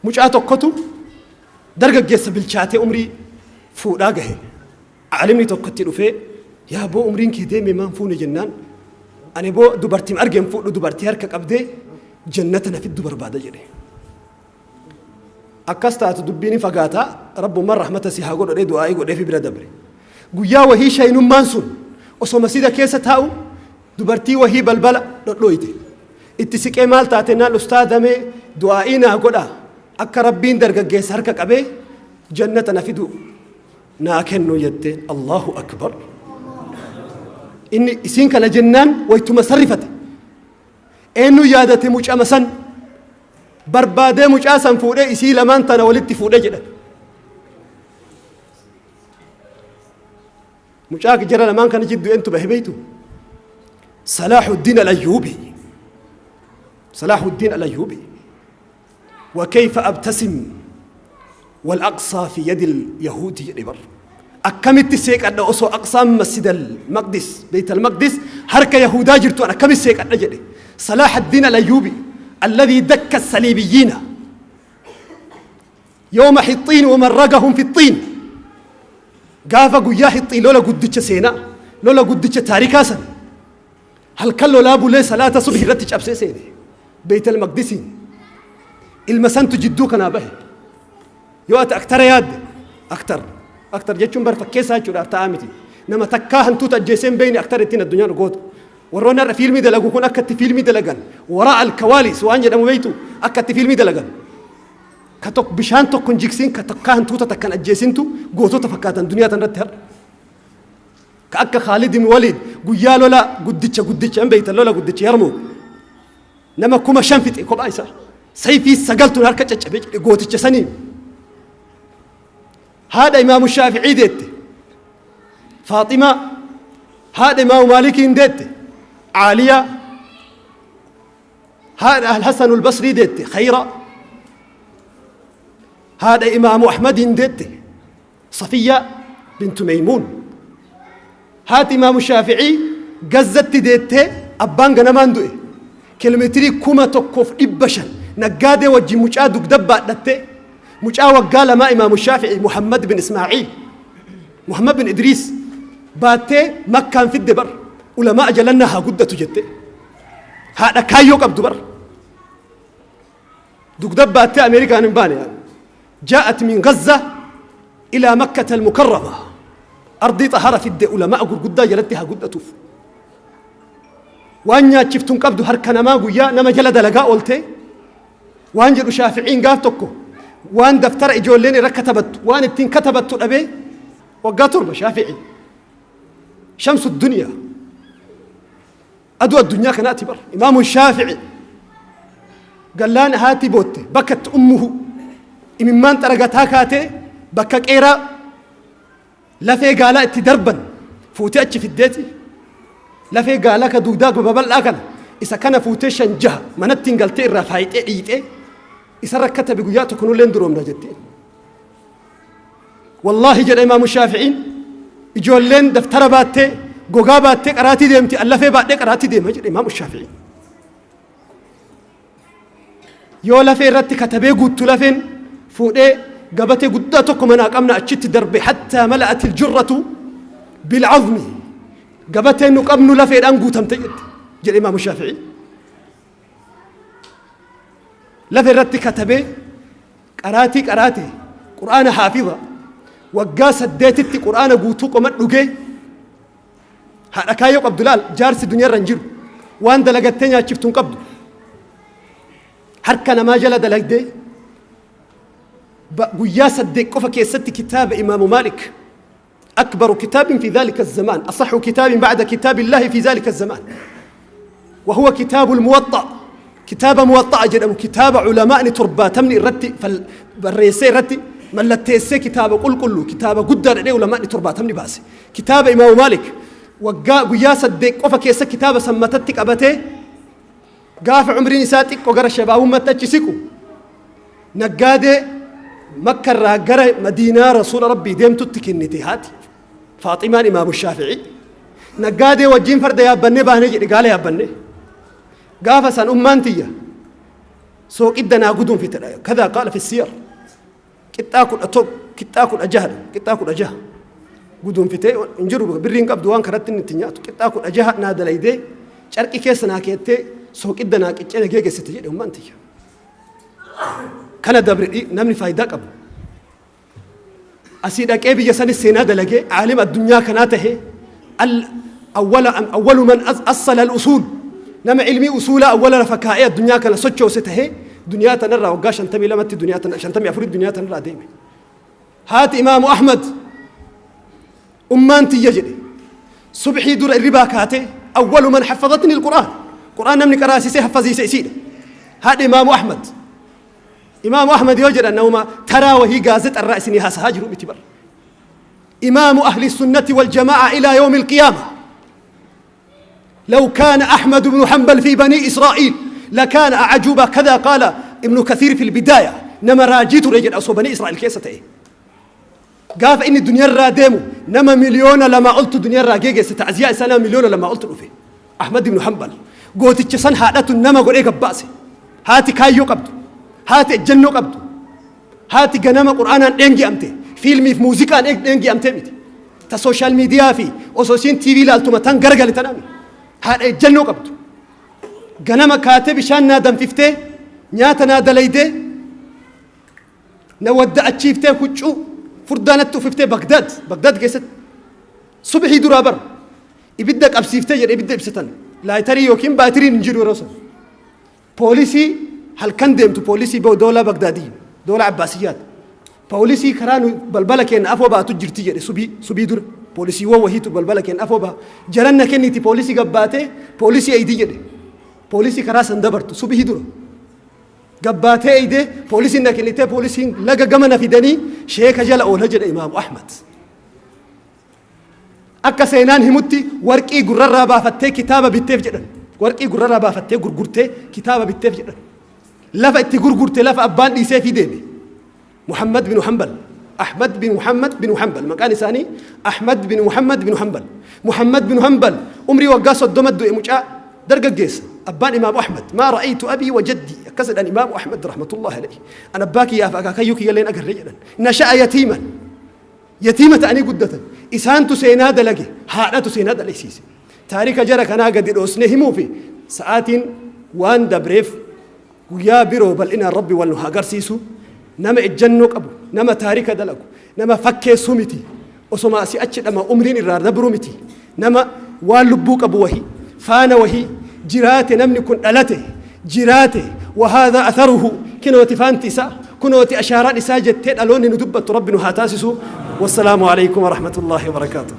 Mucaa tokkotu dargaggeessa bilchaatee umrii fuudhaa gahe. Aalimni tokkotti dhufee, yaa boo umriin kee deeme maan fuune jennaan, ani boo dubartiin argeen fuudhu, dubartii harka qabdee jannata na fiddu barbaada jedhe. Akkas taatu dubbiin hin fagaataa, rabbummaan rahmata si haa godhu du'aa'ii godheefi bira dabre. Guyyaa wahii shaynummaan sun osoo masjida keessa taa'u dubartii wahii balbala dhodhooyte. Itti siqee maal taate naan, ustaadamee du'aa'ii naa godha akka rabbiin dargaggeessa harka qabee jannata na fidu naa kennu jetteen. Allahu akbar. Inni isiin kana jennaan waytuma sarrifate. Eenyu yaadate? Mucama san barbaadee mucaa san fuudhee isii lamaan tana walitti fuudhee jedhan. Mucaa jara lamaan kana jidduu eentu bahe beeytu? Salaahuddin Al-Ayyuubi. Salaahuddin Al-Ayyuubi. وكيف أبتسم والأقصى في يد اليهود jedhe bar. Akkamitti seeqadha osoo Aqsaan Masjid al-Maqdis, Beyt al-Maqdis harka Yahudaa jirtu, an akkamitti seeqadha jedhe. Salaah ad-Din al-Ayyubi الذي دك الصليبيين يوم حطين ومرقهم في الطين. Gaafa guyyaa Hixxiin, lola guddicha seenaa, lola guddicha taarikaa san, halkan lolaa bulee salaata subhi irratti cabsee seene Beyt al-Maqdisiin. Ilma santu jidduu kanaa bahe. Yoo ati aktara yaadde, aktar aktar jechuun bar fakkeessaa jechuudhaaf ta'aa miti. Nama takkaa hantuuta ajjeesee hin beekne aktar ittiin addunyaan gootu. Warroonni har'a fiilmii dalagu kun akka itti fiilmii dalagan, waraa alkawaalis waan jedhamu beektu, akka itti fiilmii dalagan. Ka tokko bishaan tokko hin jigsiin, ka takkaa hantuuta takkan ajjeesintu gootota fakkaatan duniyaa tanarratti har'a. Ka akka Khaalid ibn Waliid guyyaa lola guddicha guddicha hin beektan, lola guddicha Yarmuuk, nama 5000 fixe kophaa isaa. Sayfii sagaltuun harka caccabee jedhe gooticha saniin. Haadha Imaamu Shaafi'ii deette. Faaximaa. Haadha Imaamu Maalikiin deette. Caaliyaa. Haadha Alhasan Albasrii deette. Khayra. Haadha Imaamu Ahmadiin deette. Safiyyaa bintu Meymuun. Haati Imaamu Shaafi'ii Gazzatti deettee abbaan ganamaan du'e. Kiiloomeetirii 1500 naggaadee wajjin mucaa dugda baadhattee, mucaa waggaa 2 Imaamu Shaafi'ii Muhammad bin Ismaa'iil, Muhammad bin Idriis baattee Makkaan fidde bar, ulamaa jalannaa haa guddatu jette. Haadha kaayyoo qabdu bar. Dugda baattee Ameerikaan hin baane. جاءت من غزة إلى مكة المكرمة، أرضي طهارة fidde ulamaa gurguddaa jalatti haa guddatuuf. Waan nyaachiftuun qabdu, harka namaa guyyaa nama jala dalagaa oolte. Waan jedhu Shaaficiin, gaaf tokko waan daftara ijoolleen irra katabattu, waan ittiin katabattu dhabee waggaa 7. Shaaficii shamsu duniyaa, aduu addunyaa kanaati bar Imaamu Shaafici. Gallaan haati bootte, bakka itti ummuhu imimmaan xaragataa kaatee, bakka qeeraa lafee gaalaa itti darban fuutee achi fiddeeti, lafee gaalaa ka duudaa babal'aa kana, isa kana fuutee shan jaha manatti hin galtee irraa faayixee dhiixee isa katabe. Guyyaa tokko nulleen duroomna jettee. Wallaahi jedha Imaamu Shaaficiin, ijoolleen daftara baattee, gogaa baattee qaraatii deemti, an lafee baadhee qaraatii deema jedhe Imaamu Shaaficiin. Yoo lafee irratti katabee guuttu, lafeen fuudhee gabatee guddaa tokko manaa qabna achitti darbe, حتى ملأت الجرة بالعظم, gabateen nu qabnu lafeedhaan guutamte jette jedhe Imaamu Shaaficii. Lafa irratti katabee qaraatii qaraate, Qur'aana haafiza, waggaa 8tti Qur'aana guutuu qoma dhugee. Haadha kaayyoo qabdu laal. Jaarsi duniyaa irra hin jiru, waan dalagattee nyaachiftu hin qabdu, harka namaa jala dalagdee guyyaa 8 qofa keessatti kitaaba Imaamu Maalik, أكبر كتاب في ذلك الزمان، أصح كتاب بعد كتاب الله في ذلك الزمان، وهو كتاب الموطأ، كتاب موطأ jedhamu, kitaaba culamaa'ni 70 irratti barreessee irratti mallatteessee, kitaaba qulqulluu, kitaaba guddaa dhadhee ulamaa'ni 70 baase, kitaaba Imaamu Maalik, waggaa guyyaa 8 qofa keessa kitaaba sammatatti qabatee, gaafa umriin isaa xiqqoo gara shabaabummaatti achi siqu, naggaadee Makkarraa gara Madiinaa Rasuula Rabbii deemtutti kennite haati Faaximaan Imaamu Shaafi'ii. Naggaadee wajjin farda yaabbannee baanee jedhe, gaala yaabbannee. Gaafa san ummaan tiyya Sooqidda naa guduunfite kadaa qaala fi siyar. Qixxaa 11, qixxaa 16, qixxaa 16 guduunfitee hin jiru, birriin qabdu waan kanatti inni itti nyaatu. Qixxaa 16 naa dalaydee, carqii keessa naa keettee, sooqidda naa qiccee na geegessite jedhe ummaan tiyya. Kana dabre namni faayidaa qabu. Asii dhaqee biyya sanis seenaa dalagee caalim addunyaa kanaa tahe, أول من أصل الأصول, nama ilmii usuulaa awwala lafa kaa'ee addunyaa kana sochoose tahee duniyaa tanarraa waggaa 52tti, duniyaa tana 54 duniyaa tanarraa deeme. Haati Imaamu Ahmad, ummaan tiyya jedhe, subxii dura irribaa kaatee أول من حفظتني القرآن, qur'aan namni qaraasisee haffaziise isiidha. Haadha Imaamu Ahmad. Imaamu Ahmad yoo jedhan nama taraa wahii gaazexa irraa isinii haasahaa jiru miti bara. إمام أهل السنة والجماعة إلى يوم القيامة. لو كان أحمد بن حنبل في بني إسرائيل لكان أعجوبة, كذا قال ابن كثير في البداية. Nama raajii ture jedha osoo banii Israa'el keessa ta'e. Gaafa inni duniyaarraa deemu nama 2 miliyoona oltu duniyaarraa geeggeesse. Ta'ziyaa isaa nama 2 miliyoona oltu dhufe. Ahmad ibn Hanbal gooticha san haadhatu nama godhee gabbaase. Haati kaayyoo qabdu, haati ejjennoo qabdu, haati ganama qur'aanaan dheengi'amte, fiilmiif muuziqaan dheengi'amte miti. Ta social media fi osoo isiin TV ilaaltuma tan garagale tanami. Haadha ejjennoo qabdu. Ganama kaatee bishaan naa danfiftee, nyaata naa dalaydee, na wadda'achiiftee, huccuu furdaa natti uffiftee, Bagdaad keessatti subxii duraa bara ibidda qabsiiftee jedhe. Ibidda ibsatan, lighter yookiin baatiriin hin jiru yeroo san. Poolisii halkan deemtu, poolisii doolaa Bagdaadii, doolaa Abbaasiyyaat, poolisii karaa nu balbala keenya afoo baatu jirti jedhe. Subii dura poolisiiwwan wahiitu balbala keenya afoo baa jaranna kenniti. Poolisii gabbaatee poolisii eeydi jedhe. Poolisii karaa san dabartu subii dura gabbaatee eeydee, poolisiin na kennitee, poolisiin laga gama na fidanii sheeka jala oola jedhe Imaamu Ahmad. Akka seenaan himutti warqii gurrarraa baafattee kitaaba bitteef jedhan. Warqii gurrarraa baafattee gurgurtee kitaaba bitteef jedhan. Lafa itti gurgurte, lafa abbaan dhiisee fi deeme. Muhammad bin Hanbal, Ahmad bin Muhammad bin Hanbal, maqaan isaanii Ahmad bin Muhammad bin Hanbal. Muhammad bin Hanbal umrii waggaa 30 du'e, mucaa dargaggeessa. Abbaan Imaamu Ahmad, "ما رأيت أبي وجدي," akkas jedhan Imaamu Ahmad رحمة الله عليه. "An abbaa kiyyaaf akaakayyuu kiyyalleen agarre," jedhan. نشأ يتيما, yatiima ta'anii guddatan. Isaantu seenaa dalage, haadhatu seenaa dalagsiise. Taarika jara kanaa gadi dhoosne himuu fi sa'aatiin waan dabreef guyyaa biroo bal'inaan rabbi wal nu haa agarsiisu. Nama ejjannoo qabu, nama taarika dalagu, nama fakkeessuu miti, osoma asii achi dhama umriin irraa dabruu miti, nama waan lubbuu qabu wahi faana wahii jiraate. Namni kun dhalate, jiraate, وهذا أثره, kinooti faanti isaa, kunooti ashaaraan isaa jettee dhaloonni nu dubbattu rabbi nu haa taasisu. والسلام عليكم ورحمة الله وبركاته.